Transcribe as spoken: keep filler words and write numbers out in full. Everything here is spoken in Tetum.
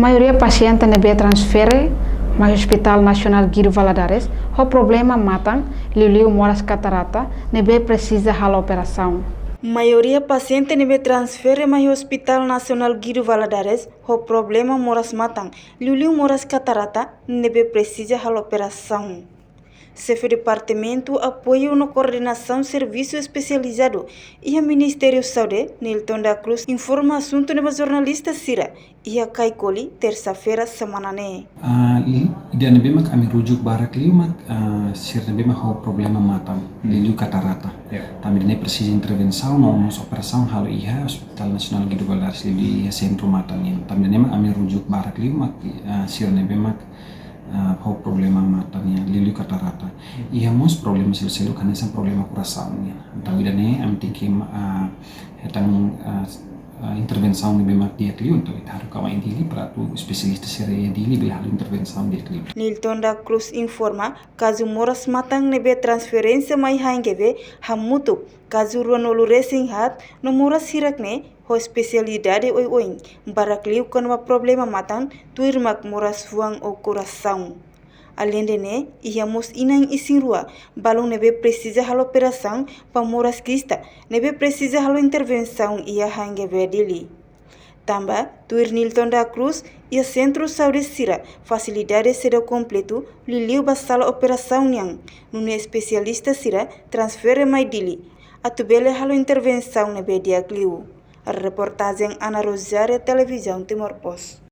Maioria pasiente ne'ebé transfere mai Hospital Nasionál Guido Valadares ho problema matan, liuliu moras katarata, ne'ebé presiza halo operasaun. Maioria pasiente ne'ebé transfere mai Hospital Nasionál Guido Valadares ho problema moras matan, liuliu moras katarata, ne'ebé presiza halo operasaun. Xefe Departamentu Apoiu no Koordenasaun Servisu Espesializadu iha Ministériu Saúde, Nilton da Cruz, informa asuntu ne'e ba jornalista sira iha Caicoli, tersa-feira semana ne'e. Ah, i, ida ne'ebé mak ami rujuk barak liu mak, ah, sira ne'ebé mak ho problema matan, liuliu katarata. Ya. Tanba ida-ne'e presiza intervensaun no mós operasaun halo iha Hospital Nasionál Guido Valadares, liuliu iha sentru matan nian. Tanba ida-ne'e mak ami rujuk barak liu mak, ah, sira ne'ebé mak, ah, ho problema matan nian, liuliu katarata. Iha mós problema seluk-seluk, hanesan problema korasaun nian. Entaun ida-ne'e ami tenke, ah, hetan, ah, ah, intervensaun ne'ebé mak di'ak liu, entaun ita haruka mai Dili para atu espesialista sira iha Dili bele halo intervensaun di'ak liu. Nilton da Cruz informa, kazu moras matan ne'ebé transferénsia mai H N G V hamutuk kazu ruanulu-resin-haat no moras hirak ne'e ho espesialidade oioin, barak liu kona-ba problema matan, tuir mak moras fuan ou korasaun. Aleinde ne'e, iha mós inan isin-rua balun ne'ebé presiza halo operasaun ba moras kista, ne'ebé presiza halo intervensaun iha H N G V Dili. Tanba, tuir Nilton da Cruz, iha sentru saúde sira fasilidade seidauk kompletu, liuliu ba sala operasaun nian, nune'e espesialista sira transfere mai Dili atu bele halo intervensaun ne'ebé di'ak liu. Reportajen Ana Rosário, Televizaun Timor Post.